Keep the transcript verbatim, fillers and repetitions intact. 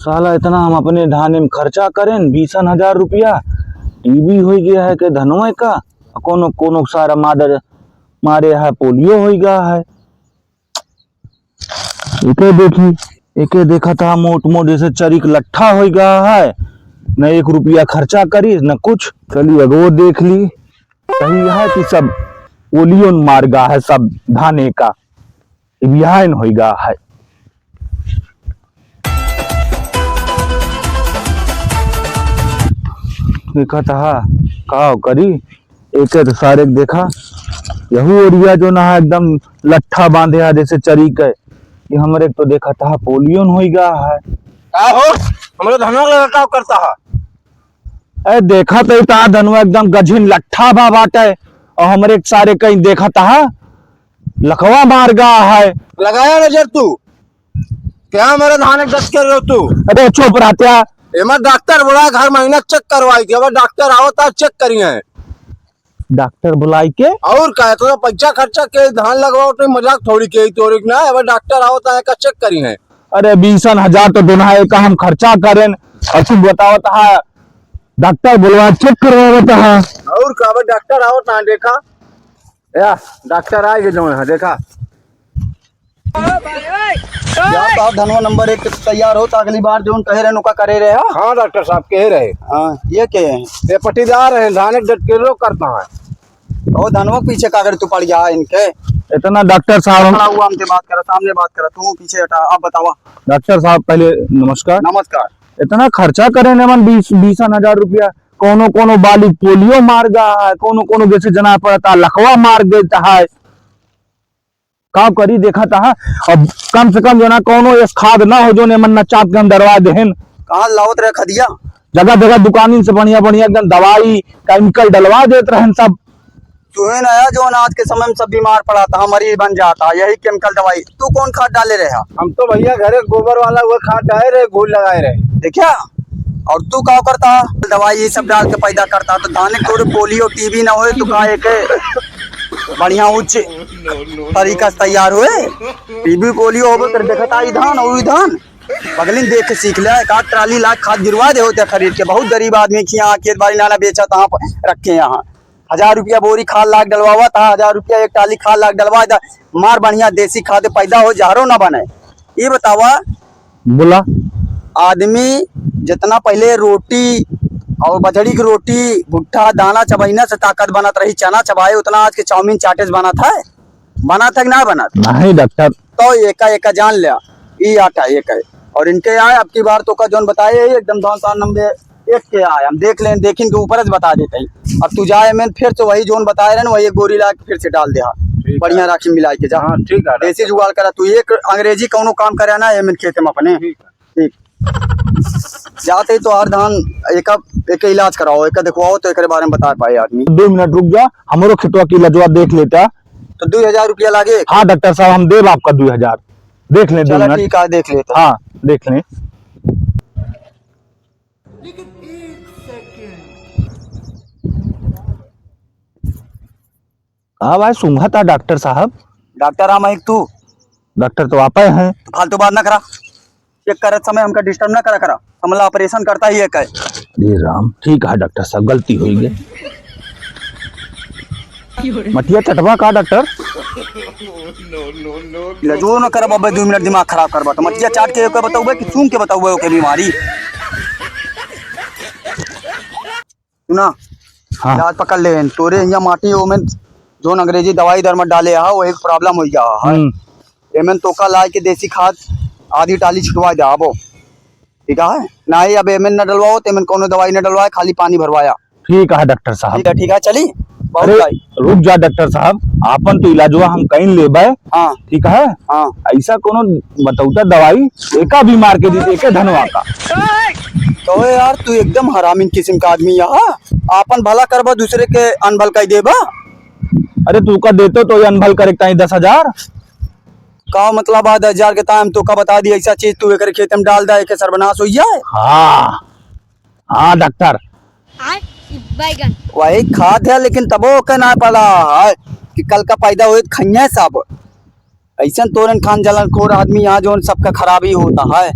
साला इतना हम अपने धाने में खर्चा करेन, बीसन हजार रुपया, टीबी होइ गया है के धनवे का, कोनो, कोनो सारा मादर मारे है, पोलियो होइ गया है। एके देखी, एके देखा था मोट मोट जैसे चरिक लट्ठा होइ गया है, न एक रुपया खर्चा करी, न कुछ। चली अगो देख ली, सही है कि सब पोलियो न मार गा है सब धाने का, बिहान होइ गा है। देखा था का करी, एके तो सारे के देखा, यहू ओरिया जो ना है एकदम लट्ठा बांधे है जैसे चरी के, कि हमरे तो देखा था पोलियो न होइ गा है। का हो, हमरे धनवा लगा का करता है? ए, देखा तो ही ता धनवा एकदम गझिन लट्ठा भा बाटे, और हमरे सारे कहीं देखा ता लकवा मार गा है। लगाया नजर तू, क्या मेरे धान एक दस कर रहे हो तू? अरे चुप रहत्या। एमा डॉक्टर बुला, हर महीना चेक करवाई के, अब डॉक्टर आवता चेक करिए। डॉक्टर बुलाई के? और का, इतना पैसा खर्चा के धान लगवाओ तो मजाक थोड़ी के, तोरी के ना, अब डॉक्टर आवता है का चेक करिए। अरे बीसन हजार तो दोनों का हम खर्चा करेन, और तू बतावत है डॉक्टर बुलवा चेक करवावत है। और का, अब डॉक्टर आवता है, देखा या डॉक्टर आए के जौन है, देखा। यार साहब, धनवा नंबर एक तैयार हो तो अगली बार जौन कहे रहे, उनका करे रहे, हाँ? हाँ, डॉक्टर साहब, कहे रहे। हाँ, ये के है? ये पट्टीदार है, धान एक डट के लोग करता है। ओ, धनवा के पीछे का करे तू पड़ गया है इनके? इतना डॉक्टर साहब हम खड़ा हुआ, हमसे बात करा, सामने बात करा, तू पीछे हटा, आप बतावा। डॉक्टर साहब, पहले नमस्कार। नमस्कार। इतना खर्चा करे ने मन बीस, बीसन हजार रुपया, कोनो, कोनो बाली पोलियो मार गा है, कोनो, कोनो जैसे जना पड़ता, लकवा मार देता है। का करी, देखा ता, अब कम से कम जो ना कोनो एस खाद ना हो, जो ने मन ना चाप के हम डरवा देहन। कहाँ लावत रहे खदिया? जगह जगह दुकानिन से बढ़िया बढ़िया एकदम दवाई, केमिकल डलवा देत रहन सब। तुहे ना आया, जो आज के समय में सब बीमार पड़ा था, मरीज बन जाता, यही केमिकल दवाई। तू कौन खाद डाले रहे? हम तो भैया घरे गोबर वाला वो खाद डाले रहे, घोल लगाए रहे। देखा, और तू का करता? दवाई ये सब डाल के पैदा करता, तो धाने के तोरे पोलियो, टीबी ना होए, तो का एक बढ़िया उच्च तरीका से तैयार होए। टीबी पोलियो होबे कर, देखता ई धान और ई धान, बगलिन देख के सीख ले। एक आध ट्राली लाख खाद गिरवा दे होते खरीद के, बहुत गरीब आदमी के यहाँ खेत बाड़ी नाना बेचा, तहाँ पर रखे यहाँ। हजार रुपया बोरी खाद लाग डलवावा था, हजार रुपया एक टाली खाद लाग डलवा दा, मार बढ़िया देसी खाद पैदा हो, जहरो ना बने। ये बतावा, बोला। आदमी जितना पहले रोटी और बजड़ी की रोटी, भुट्टा, दाना चबैना से ताकत बनत रही, चना चबाए, उतना आज के चाउमीन चाटे से बनत है? बनत है कि ना बनत? नहीं डॉक्टर। तो एका, एका जान लिया, ई आटा एक है। और इनके आए, अब की बार तो का जौन बताए है, एकदम धान तान नंबर एक के आए, हम देख लें, देखिन के ऊपर से बता देते हैं। अब तू जाए में फिर से वही जौन बताए रहे ना, वही एक गोरी ला के फिर से डाल दे, हाँ। ठीक है। बढ़िया राखी मिला के जा। हाँ, ठीक है, देसी डॉक्टर। जुगाड़ करा, तू एक अंग्रेजी कौनो काम करे ना, ये में खेते में अपने। ठीक है। ठीक। जाते ही तो हर धान एक, एक इलाज कराओ, एक देखवाओ, तो एकरे बारे में बता पाए आदमी। दो मिनट रुक जा, हमरो खेतवा की इलाजवा देख लेता। तो दो हजार रुपया लागे? हाँ डॉक्टर साहब, हम देब आपका दो हजार। देख लें दो चला मिनट। ठीक है, देख लेता। हाँ, देख लें। हाँ भाई, सूंघा था डॉक्टर साहब। डॉक्टर हम एक तू। डॉक्टर तो आप ही हैं। तो फालतू बात ना करा। चेक करत समय हमका डिस्टर्ब ना करा करा। हमला ऑपरेशन करता ही एक है। ये राम, ठीक है डॉक्टर साहब, गलती हुई गई। मटिया चटवा का डॉक्टर? लजो ना करब, अबे दो मिनट दिमाग खराब करबा। तो मटिया चाट के ओके बतौबे कि सूंघ के बतौबे ओके बीमारी? सुना, हाँ। याद पकड़ ले, तोरे हियाँ माटी ओमें जोन अंग्रेजी दवाई दर मत डाले हा, वो एक प्रॉब्लम हो गया है। हम्म। एमन तोका लाए के देसी खाद आधी टाली छिटवा दे आबो, ठीक है? नाही अब एमन न डलवाओ, तेमन कोनो दवाई न डलवाए, खाली पानी भरवाया। ठीक है डॉक्टर साहब। ठीक है, ठीक है, चली। बहुत अरे, भाई। रुक जा डॉक्टर साहब, आपन तो इलाजवा हम कहीं लेबे। हाँ। ठीक है? हाँ। ऐसा कोनो बतौता दवाई एका बीमार के दी, एके धनवा का। तो यार, तू एकदम हरामीन किस्म का आदमी यहाँ, आपन भला करबा, दूसरे के अनभल कर देबा। अरे, तू का देतो तो ये अनभल करे ताई दस हजार। का मतलब आ दस हजार के ताई हम तो का बता दी, ऐसा चीज तू एकरे खेत में डाल दा, एके सर्वनाश हो जाए। हाँ, हाँ डॉक्टर। आय, ई बैगन। वही खाद है, लेकिन तबो ओके ना पड़ा है कि कल का पैदा हुए तो खइये सब। ऐसन तोरन खान जलन खोर आदमी यहाँ जोन सबका खराबी होता है।